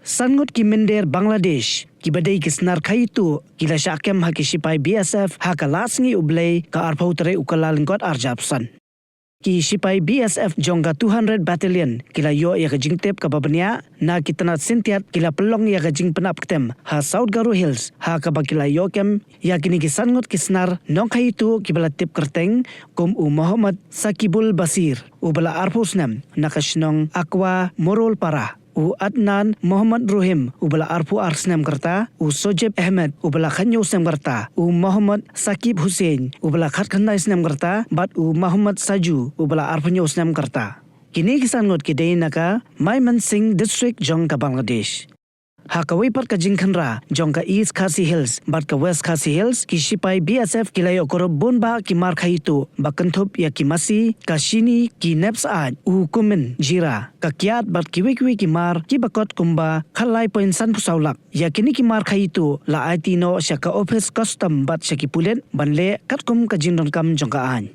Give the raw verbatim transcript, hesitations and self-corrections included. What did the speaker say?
San ngut ki mynder Bangladesh kiba dei ki snar khaïi tuh ki la shah kem ha ki shipai B S F ha ka lad sngi U Blei ka arphew tarik u Kyllalyngkot arhajar arphew san. Ki shipai B S F jong ka two hundred Battalion ki la ïoh ïa ka jingtip kaba bniah na ki tnat Sintiat, ki la pynlong ïa ka jingpynap ktem ha South Garo Hills ha kaba ki la ïoh kem ïa kine ki san ngut ki snar nongkhaïi tuh kiba la tip kyrteng kum u Mohammad Sakibul Basir uba la arphew snem na ka shnong Akwa Morolpara, u Adnan Mohammad Rohim uba la arphew ar snem ka rta, u Sojib Ahmed uba la khathynñiew snem ka rta, u Mohammad Sakib Hussein uba la khatkhyndai snem ka rta bad u Mohammad Saju uba la arphew hynñiew snem ka rta. Kine ki san ngut ki dei na ka Mymensingh District jong ka Bangladesh. Ha kawei pat ka jingkhynra jong ka East Khasi Hills bad ka West Khasi Hills, ki shipai B S F ki la ïoh kurup bun bah ki mar khaïi tuh ba kynthup ïa ki masi, ka shini, ki nep syaid, u kumin, jira, ka kiad bad kiwei kiwei ki mar kiba kot kumba khatlai point sanphew saw lak. Ïa kine ki mar khaïi tuh la aiti noh sha ka ophis custom bad sha ki pulit ban leh katkum ka jingdonkam jong ka aiñ.